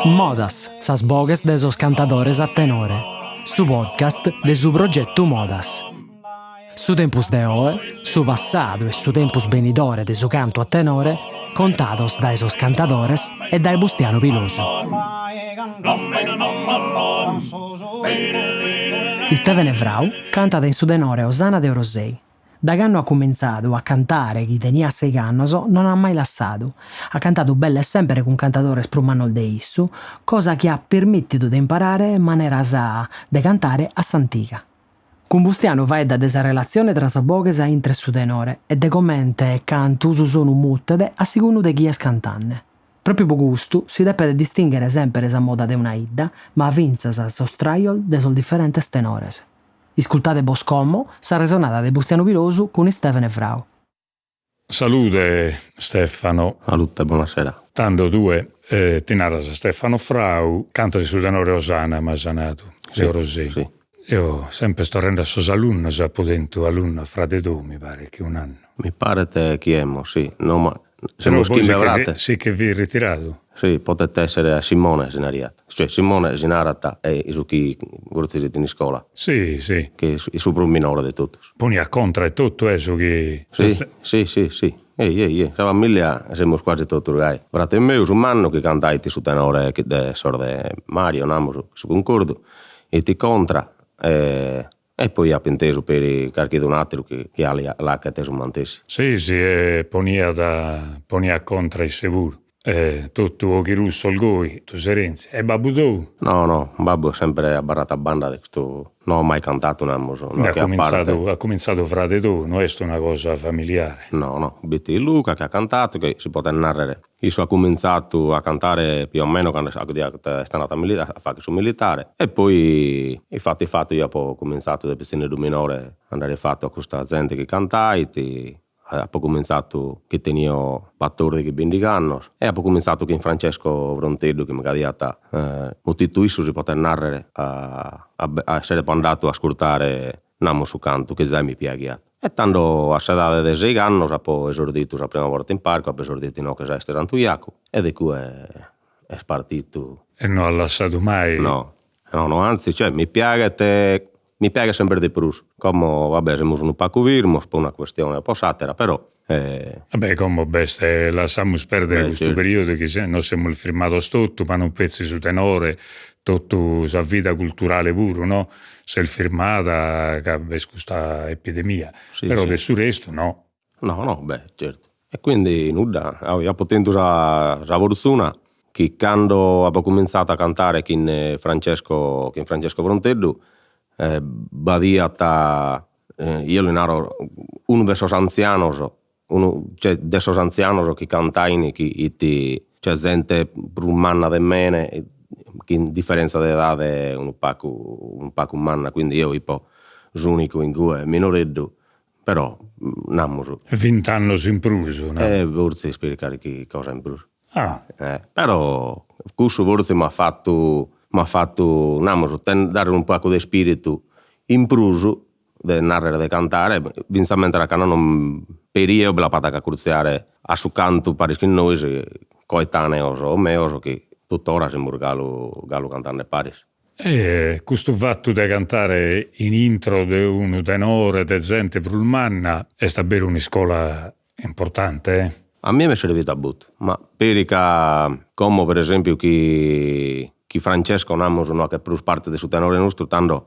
Modas, sas boghes de sos cantadores a tenore, su podcast de su progetu Modas. Su tempus de oe, su passadu e su tempus benidore de su cantu a tenore, contados dae sos cantadores e dae Bustianu Pilosu. Istevene Frau cantat in su tenore Osana de Orosei. Da cando at cumintzadu a cantare chi teniat seigh'annos non at mai lassadu, at cantadu belle e sèmpere cun cantadores prus mannos de issu, cosa chi at pirmìtidu de imparare maneras de cantare a s'antiga. Cun Bustianu faeddat de sa relatzione tra sas boghes a intre su tenore e de comente e cantu su sonu mutet a segundu de chie est cantande. Pròpiu pro custu si depet distìnghere sèmpere sa moda de una 'idda, ma fintzas sos trajos de sos diferentes tenores. Iscultade bos como s'arresonada de Bustianu Pilosu cun Istèvene Frau. Salude Stefano. Salute, bonasera. Tando tue ti naras Stefano Frau, cantas in su tenore Osana m'as nadu, de Orosei. Sì. Eo sempre torrende a sos alunnos apo tentu alunnu a frade tou mi paret chi un'annu. Mi paret chi emmo, sì, no ma semus chimbe frades. Si che fit ritiradu. Sì, potet essere a Simone si nariat, cioè Simone si narat e su chi fortzis fit in iscola. Sì, sì. Chi est su prus minore de totus. Poniat contra e totu eh su chi. Sì, sì, sì, sì, ei ei ei, sa familia semus quasi totus gai. Frate meu su mannu chi cantait su tenore de sos de Mario, namus, su cuncordu, 'it contra e E poi apo intesu peri carchidun'ateru chi chi l'achet su mantessi. Si, si, e poniat poniat contra isse puru. E totu 'oghirussos goi, totu s'erenzia. E babbu tou? No, no, babbu est sempre abarratu a banda de custu, no at mai cantatu, namus, no at cumintzadu, at cumintzadu frade tou, no est una cosa familiare. No, no, b'it Luca chi at cantatu, chi si podet narrer Issu at cumintzatu a cantare più o meno cando est andatu a fagher su militare e poi fatu fatu eo apo cumintzatu de pitzinneddu minore a andare fatu a custa zente chi cantait, apo cumintzatu chi tenio battordighi bindigh'annos e apo cumintzatu chin Francesco Fronteddu chi mi ch'aiat mutitu issu si potet narrer a a essere andatu a ascurtare namus su cantu chi zai mi piaghiat. E tando a s'edade de seigh'annos apo esorditu sa prima borta in parcu, apo esorditu inoghe sa 'esta 'e Santu Jacu e de cue est partitu. E no as lassadu mai? No, no, no, antzis, cioè mi piaghet, mi piaghet semper de prus. Como va bè semus unu pagu firmos po una questione o po s'atera, però Vabbè como b'est, lassamus perdere custu periodu chi nos semus firmados totu, ma non petzi su tenore, totu sa vida culturale puru no, s'est firmada ca b'est custa epidemia, però de su restu no. No no, beh certu. E quindi nudda, apo tentu sa sa fortzuna chi cando apo cumintzadu a cantare chin Francesco chin Francesco Fronteddu b'aiat Eo li naro unu de sos antzianos, unu cioè de sos antzianos chi cantain chi 'it cioè zente prus manna de mene, chin diferenza de edade unu pagu unu pagu manna, quindi eo 'ipo s'unicu ingue minoreddu, però namus. Vint'annos in prus, no? Fortzis peri carchi cosa in prus. Ah. Però cussu fortzis m'at fatu m'at fatu, namus, dare unu pagu de ispiritu in prus de narrer de cantare, fintzamentas ca non peri eo bi l'apo fata a acurtziare a su cantu paris chin nois, coetaneos meos chi tuttora semus galu galu cantende paris. E custu fatu de cantare in intro de unu tenore de zente prus manna est a beru un'iscola importante, eh? A mie m'est servita a bottu, ma peri ca como per esempiu chi chi Francesco namus no 'achet prus parte de su tenore nostru, tando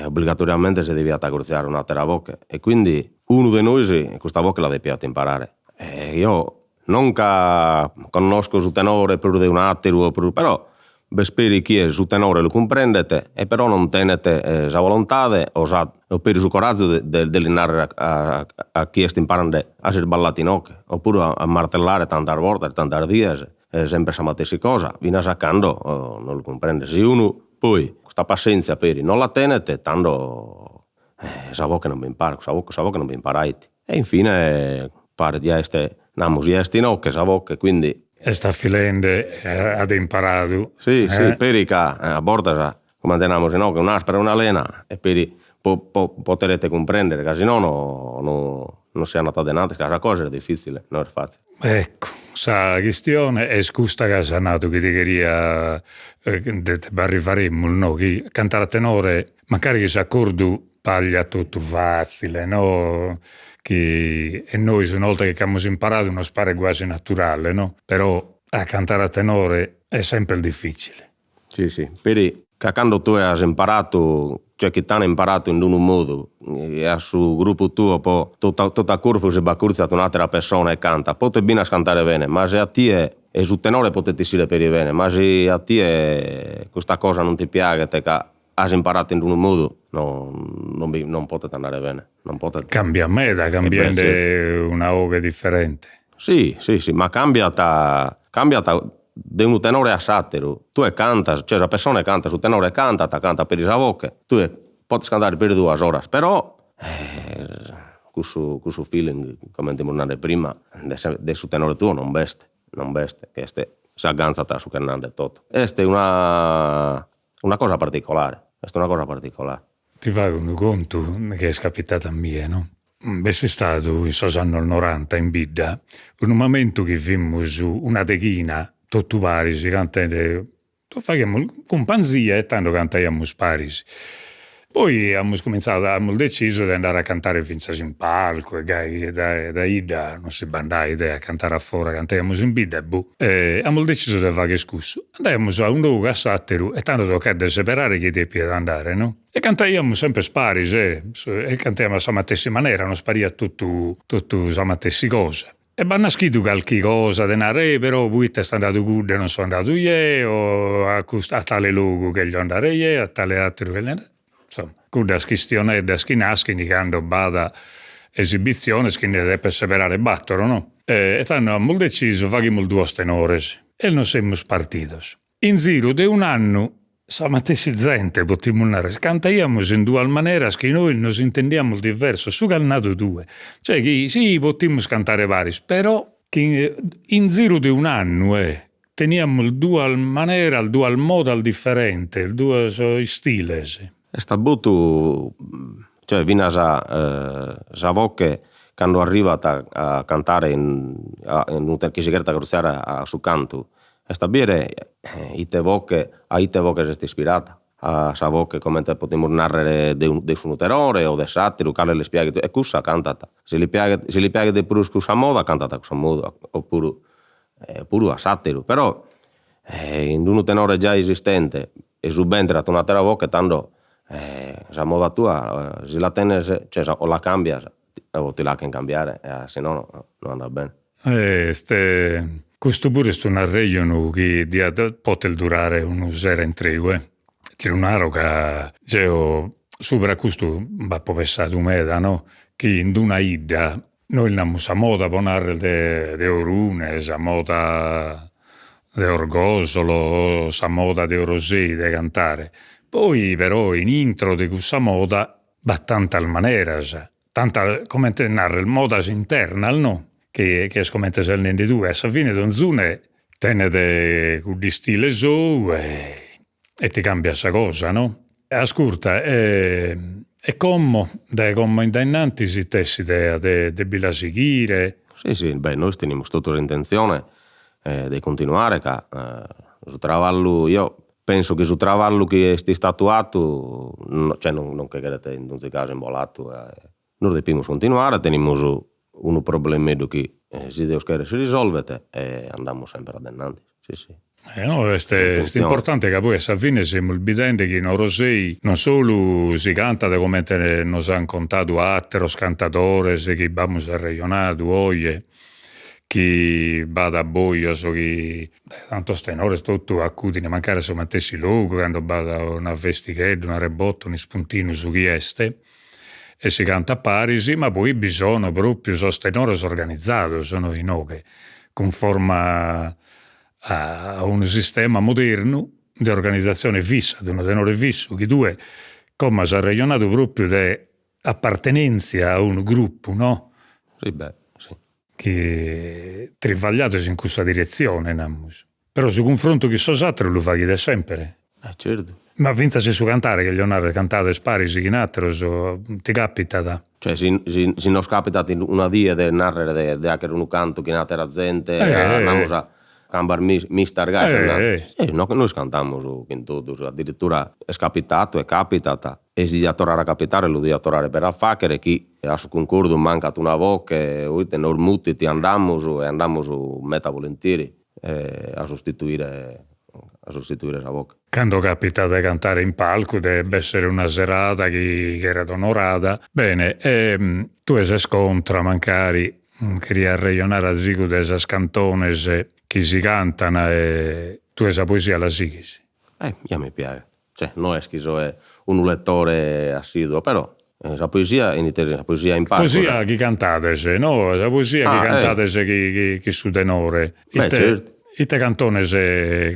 obbligatoriamente si deviat acurtziare un'atera voche e quindi unu de nois custa voche la depiat imparare. E eo Non ca connosco su tenore prus de un'ateru o prus, però b'est peri chie su tenore lu cumprendet e però non tenet sa volontade o sa o peri su corazu de de li narrer a a chie est imparende as isballatu inoghe, opuru a martellare tantas bortas, tantas dies sempre sa matessi cosa, finas a cando non lu cumprendet. Si unu poi custa passentzia peri non la tenet, tando sa voche non b'imparat, sa voche sa voche non b'imparait. E infine paret ja est, namus, ja est inoghe sa voche, quindi. Est afilende, at imparadu. Si, si, peri ca a bortas, comente namus inoghe, un'aspera e una lena e peri po po poteret cumprendere, ca si nono no. non si andat adenantis, ca sa cosa est difitzile, no est fatzile. Ecco, sa chistione est custa chi as nadu chi ti cheria b'arrivaremus no, chi cantare a tenore, mancari chi s'accordu pagliat totu fatzile no, chi e nois una 'olta chi ch'amus imparadu nos paret guasi naturale no, però a cantare a tenore est sempre difficile. Si si, peri ca cando tue as imparatu, cioè chi t'an imparatu in unu modu e a su gruppu tuo po totu a corfu si b'accurziat un'attera pessona e cantat, potet binas cantare bene, ma si a tie, e su tenore potet essire peri bene, ma si a tie custa cosa non ti piaghet ca as imparatu in unu modu, no non bi non potet andare bene, non potet. Cambiat meda cambiende una 'oghe diferente. Si, si, si, ma cambiat, cambiat de unu tenore a s'atteru, tue cantas, cioè sa pessone cantat, su tenore cantat, cantat peri sa voche, tue podes cantare peri duas oras, però cussu cussu feeling, comente amus nande prima, de sa de su tenore tuo non b'est, non b'est, est s'agganzat a su ch'est nande totu. Est una una cosa particolare, est una cosa particolare. Ti fago unu contu chi est capitadu a mie no B'est istadu in sos annos noranta in bidda unu mamentu chi fimus una deghina totu paris cantende, faghiamus cumpanzia e tando cantaiamus paris. Poi amus cuminzadu, amus detzisu de andare a cantare finzas in palcu e gai, chi dae dae 'idda non si b'andait a cantare a fora, cantaiamus in bidda e boh. E amus detzisu de fagher cussu, andaiamus a unu logu a s'atteru e tando toccaiat de seberare chie depiat andare no E cantaiamus sempre paris e cantaiamus a sa matessi manera, nos pariat totu totu sa matessi cosa. E b'at naschidu calchi cosa de narrer, eh però poite est andadu cuddu e non so andadu jeo, a custu a tale logu cheglio andare jeo, a tale atteru cheglio andare, insomma cuddas chistioneddas chi naschin cando b'at esibitziones chi nde depes seberare battoro no. E tando amus detzisu faghimus duos tenores e nos semus partidos. In ziru de un'annu Sa matessi zente, potimus narrer, cantaiamus in duas maneras chi nois nos intendiamus diversos, su ch'as nadu tue, cioè chi si potimus cantare paris, però chi in ziru de un'annu eh teniamus duas maneras, duas modas diferentes, duos istiles. Est a botu, cioè finas sa voche cando arrivat a cantare in chi si cheret acurtziare a su cantu Est a bìdere ite voche, a ite voche s'est ispirada, a sa voche comente podimus nàrrere de de unu tenore o de s'àteru, cale lis piaghet e cussa cantat. Si li piaghet si li piaghet de prus cussa moda cantat a cussa moda opuru puru a s'àteru, però in unu tenore giai esistente e subentrat un'àtera voche tando sa moda tua si la tenes, cioè o la cambias o ti la 'achen cambiare e si nono no andat bene. Est, custu puru est un'arrejonu chi diat poter durare unu sera intreu eh, ti lu naro ca jeo subra custu b'apo pessadu meda no, chi in d'una 'idda, nois namus sa moda po narrer de de Orune, sa moda de Orgosolo o sa moda de Orosei de cantare, poi però in intro de cussa moda B'at tantas maneras, tantas, comente narrer, modas internas no, chi chi est comente ses nende tue, a sa fine donzune tenet cudd'istile sou e e ti cambiat sa cosa no. Ascurta e como, dae como in dae innantis ite est s'idea de de bi la sighire? Si si, beh nois tenimus totu s'intentzione de continuare ca su traballu, eo Penso chi su traballu chi est istatu 'atu, cioè non che cheret in donzi casu imbolatu, nois depimus continuare, tenimus unu problemeddu chi si Deus cheret si risolvet e andamus semper a denantis, si si. Eh no, est est importante ca poi a sa fine semus bidende chi in Orosei non solu si cantat comente nos an contadu atteros cantadores chi b'amus arrejonadu oje, chi b'at abbojos chi tantos tenores totu acudin mancari a su matessi logu cando b'at una festighedda, una rebotta, un'ispuntinu, su chi est, e si cantat paris, ma poi bi sono propriu sos tenores organizados no inoghe, cunforma a unu sistema modernu de organizatzione fissa, de unu tenore fissu, chi tue como as arrejonadu propriu de apartenentzia a unu gruppu no? Si beh, si. Chi trivagliades in cussa diretzione, namus. Però su cunfrontu chin sos atteros lu faghides sempre. Eh certu. Ma fintzas in su cantare, cherjo narrer, cantades paris chin ateros, ti capitat? Cioè si si si nos capitat una die de narrer de de 'achere unu cantu chin atera zente, namus a cambas mistas gai, si no nois cantamus chin totus, addirittura est capitatu e capitat e si diat torrare a capitare lu diat torrare peri a faghere chi a su cuncordu mancat una boche o ite nos mutit andamus e andamus meta volentieri a sostituire a sostituire sa boche. Cando capitat de cantare in palcu devet b'essere una serada chi cheret onorada, bene e tue ses contra mancari cheria arrejonare azigu de sas cantones chi si cantan e tue sa poesia la sighis? Eh ja mi piaghet, cioè no est chi soe unu lettore assiduo però sa poesia in ite sa poesia in palcu. Poesia chi cantades no, sa poesia chi cantades chi su tenore, ite ite cantones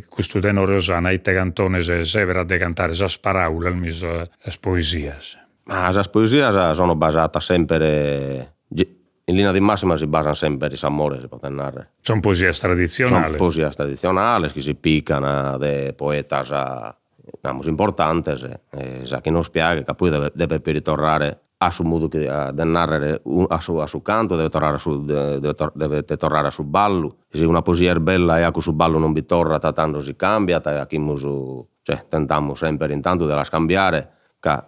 custu tenore Osana ite cantones seberat de cantare, sas paraulas mi sas poesias. Ma sas poesias sono basatas semper In linea di massima si basan semper in s'amore, si podet narrer. Son poesias traditzionales. Son poesias traditzionales chi si pican de poetas, namus, importantes, e sa chi nos piaghet, ca poi devet peri torrare a su modu chi de narrer a su a su cantu, devet torrare a su devet torrare a su ballu, si una poesia est bella e a cussu ballu non bi torrat tando si cambiat e 'achimus, cioè tentamus semper intantu de las cambiare Ca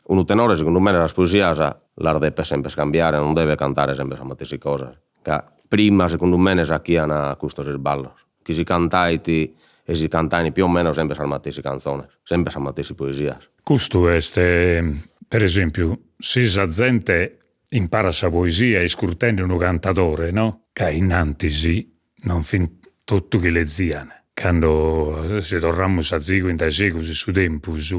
unu tenore segundu mene sas poesias las depet semper cambiare, non devet cantare semper sas matessi cosas, ca prima segundu mene s'achian custos isballos, chi si cantait e si cantain più o meno semper sas matessi cantzones, semper sas matessi poesias. Custu est, per esempiu, si sa zente imparat sa poesia iscurtende unu cantadore, no? Ca innantis non fint totu chi lezian. Cando si torramus azigu in dae segus in su tempus,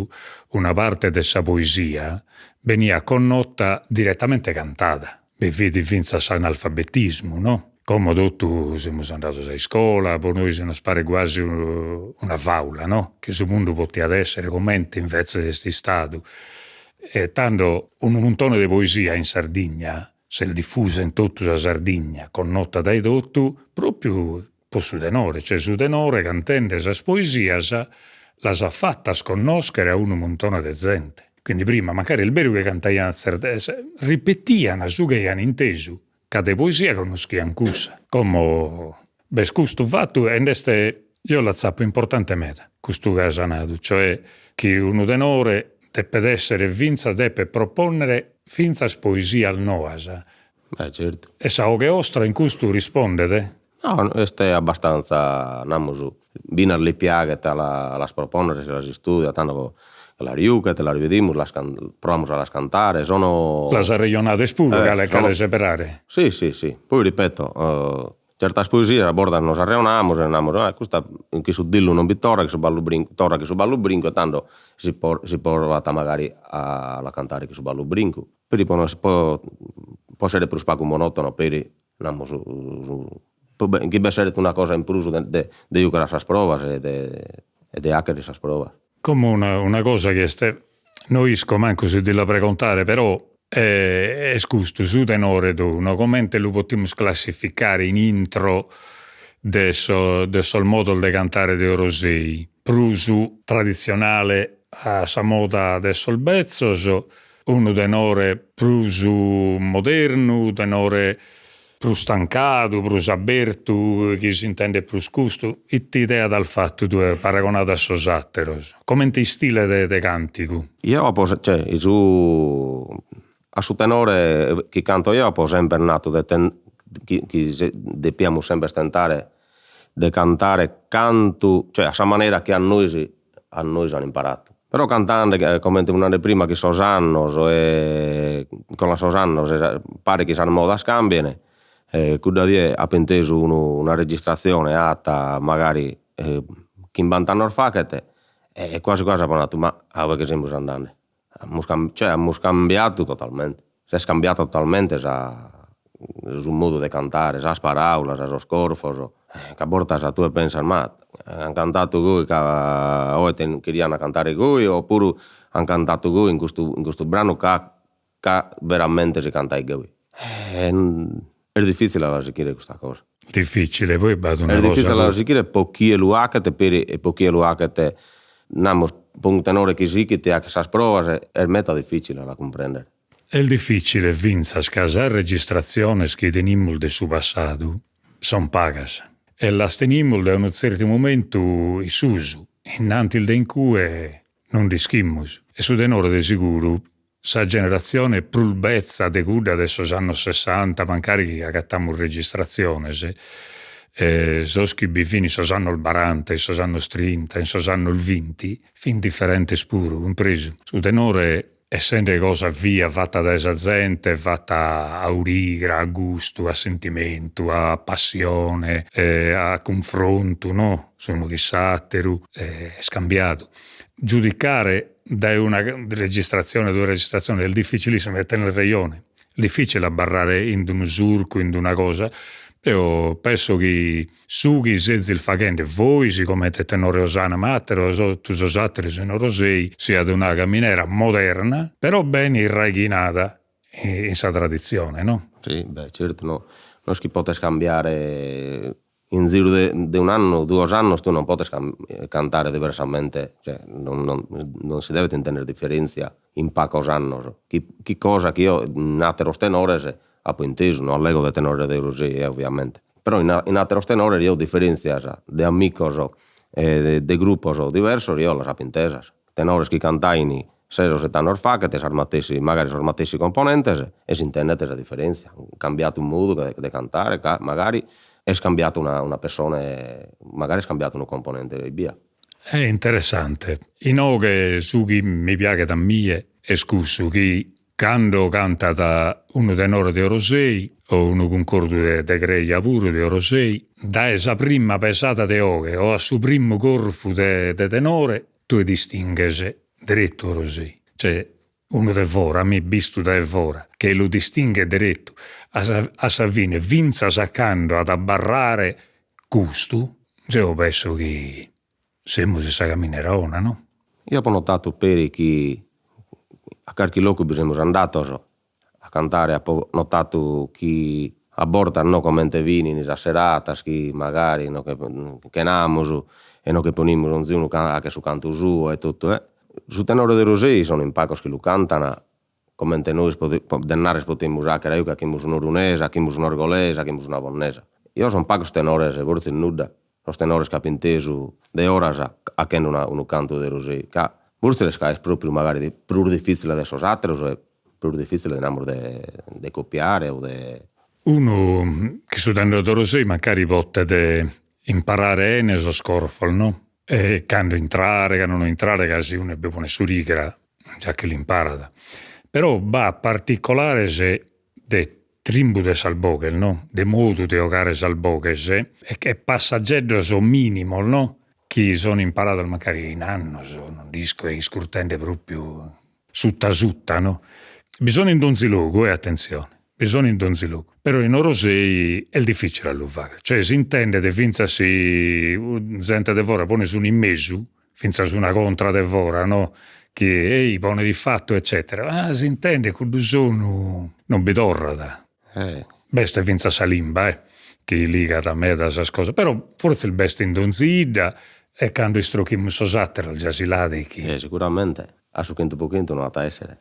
una parte de sa poesia beniat connota diretamente cantada. Bi fit fintzas s'analfabetismu, no? Como totu semus andados a iscola, pro nois nos paret guasi una faula, no? Chi su mundu potiat essere comente invetzes est istadu. E tando unu muntone de poesia in Sardigna s'est difusa in totu sa Sardigna, connota dae totu, propriu po su tenore, cioè su tenore cantende sas poesias las at fatas connòschere a unu muntone de zente. Quindi prima, mancari est beru chi cantaiant tzertas, ripetian su chi aian intesu, ca de poesia connoschian cussa. Como b'est custu fatu e nd'est, jeo l'atzapo importante meda, custu chi as nadu, cioè chi unu tenore depet essere fintzas, depet proponnere fintzas poesias noas. Beh certu. E sa 'oghe 'ostra in custu rispondet? No, est abbastanza, namus, binas li piaghet a las proponnere, si las istudiat, tando las juchet, las bidimus, las proamus a las cantare, sono. Las arrejonades puru cale cale seberare? Si si si, poi ripeto Certas poesias a bortas nos arreonamus e namus, ah custa chin su dillu non bi torrat, chin su ballu brincu, torrat chin su ballu brincu e tando si si provat magari a la cantare chin su ballu brincu, peri po no po po essere prus pagu monotono peri namus chi b'esseret una cosa in prus de de juchere a sas provas e de e de 'achere sas provas. Como una una cosa chi est, no isco mancu si ti la pregontare, però est custu, su tenore tou, no, comente lu potimus classificare in intro de sos de sos modos de cantare de Orosei, prus traditzionale a sa moda de sos betzos, unu tenore prus modernu, tenore prus tancadu, prus abertu, chi s'intendet prus custu, ite idea t'as fatu tue paragonadu a sos ateros, comente istile de de cantigu? Jeo apo, cioè, su a su tenore chi canto jeo apo semper natu de ten chi chi depiamus semper tentare de cantare cantu, cioè a sa manera chi a nois a nois an imparatu. Però cantande, comente fui nande prima, chin sos annos e colan sos annos e paret chi sas modas cambien, e cudda die apo intesu unu una registratzione 'atta magari chimbant'annos faghet e quasi quasi apo natu, ma a ue che semus andende Amus cioè amus cambiadu totalmente, s'est cambiata totalmente sa su modu de cantare, sas paraulas, sos corfos, ca a bortas tue pensas, ma an cantadu goi ca oe cherian cantare goi oppuru an cantadu goi in custu in custu branu ca ca veramente si cantait goi. Est diffitzile a la sighire custa cosa. Difficile, poi b'at una cosa. Est difficile a la sighire po chie lu 'achet e peri po chie lu 'achet, namus. Po unu tenore chi sichit a sas proas est meta dificile a la cumprender. Est dificile fintzas ca sas registratziones chi tenimus de su passadu son pagas e las tenimus dae unu tzertu momentu in susu, innantis de in cue non nd'ischimus. E su tenore de seguru sa generatzione prus betza de cudda de sos annos sessanta, mancari chi agatamus registratziones, sos chi bi fin in sos annos baranta, in sos annos trinta, in sos annos vinti, fin diferentes puru, cumpresu? Su tenore essende cosa via fata dae sa zente, fata a urigra, a gustu, a sentimentu, a passione, a cunfrontu no, s'unu chin s'atteru, est cambiadu. Giudicare dae una registratzione, duas registratziones est dificilissimu e tenes rejone, est dificile abarrare in d'unu surcu, in d'una cosa, eo penso chi su chi sezis faghende vois comente Tenore Osana ma atteros totu sos atteros in Orosei siat una caminera moderna però bene irraighinada in sa traditzione no? Si, beh certu no no est chi potes cambiare In ziru de de un'annu, duos annos tue non potes cantare diversamente, cioè non non non si devet intender diferentzia in pagos annos, chi chi cosa chi eo in ateros tenores apo intesu, no allego de tenores de Orosei eh ovviamente, però in in ateros tenores eo diferentzias de amicos e de grupos diversos eo las apo intesas, tenores chi cantain ses o sete annos faghet sas matessi, magari sos matessi componentes e s'intendet sa diferentzia, cambiat modu de cantare ca magari est cambiata una una pessone, magari est cambiadu unu componente ebbia. È interessante, inoghe su chi mi piaghet a mie est cussu chi cando cantat unu tenore de Orosei o unu cuncordu de creja puru de Orosei, dae sa prima pesada de 'oghe o a su primu corfu de tenore tue distinghes derettu Orosei, cioè unu de fora, mi bistu dae fora, che lu distinghet derettu, a sa a sa fine finzas a cando at abarrare custu, zeo penso chi semus in sa caminera 'ona no? Eo apo notadu peri chi a carchi logu bi semus andados a cantare apo notadu chi a bortas no comente fin sas seratas chi magari no che chenamus e no che ponimus onzunu faghet su cantu suo e totu e su tenore de Orosei sun in pagos chi lu cantan comente nois de narrer potimus 'achere ahi chi 'achimus un'orunesa, 'achimus un'orgolesa, 'achimus una bonnesa. Eo sun pagos tenores, fortzis nudda, sos tenores chi apo intesu de oras 'achende unu cantu de Orosei, ca fortzis est ca est propriu magari prus difitzile de sos ateros e prus difitzile namus de de copiare o de. Unu chi su tenore de Orosei mancari potet imparare 'ene sos corfos no, e cando intrare, cando no intrare, ca si unu bi ponet s'urigra già che l'imparat, però b'at particolares de trimbu de sas boghes no, de modu de 'ogare sas boghes e passageddos minimos no, chi sono imparados mancari in annos, non nd'isco, e iscurtende propriu suta suta no, bi sono in donzi logu e attenzione, bi sono in donzi logu, però in Orosei est difficile a lu fagher, cioè s'intendet finzas si zente de fora pones unu in mesu, finzas una contra de fora no, chi ei ponet iffattu eccetera, ma s'intendet cuddu sonu non bi torrat. B'est finzas sa limba eh, chi ligat meda sas cosas, però fortzis b'est in donzi 'idda e cando istrochimus sos atteros già si l'at chi. Eh sicuramente a su chentu po chentu no at a essere.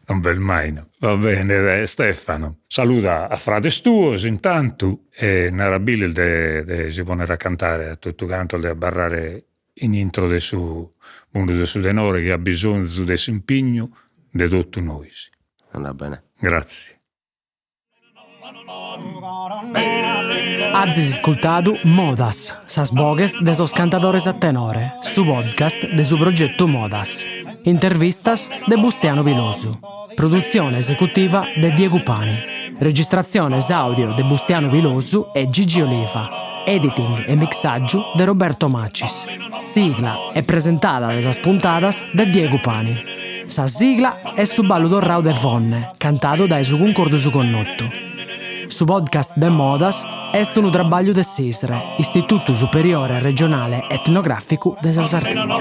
Non b'est mai no. Va bene Stefano, saluda a frades tuos intantu e narabilis de de si ponner a cantare a totu cantos de abarrare in intro de su mundu de su tenore chi at bisonzu de s'impignu de totu nois. Andat bene. Grazie. Azis iscultadu Modas, sas boghes de sos cantadores a tenore, su podcast de su progetu Modas. Intervistas de Bustianu Pilosu. Produtzione esecutiva de Diegu Pani. Registratziones àudio de Bustianu Pilosu e Gigi Oliva. Editing e mixàgiu de Roberto Macis. Sigla e presentada de sas puntadas de Diegu Pani. Sa sigla est su ballu torrau de Fonne, cantadu dae su Cuncordu Su Connotu. Su podcast de Modas est unu trabagliu de s'ISRE, Istitutu Superiore Regionale Etnogràficu de sa Sardigna.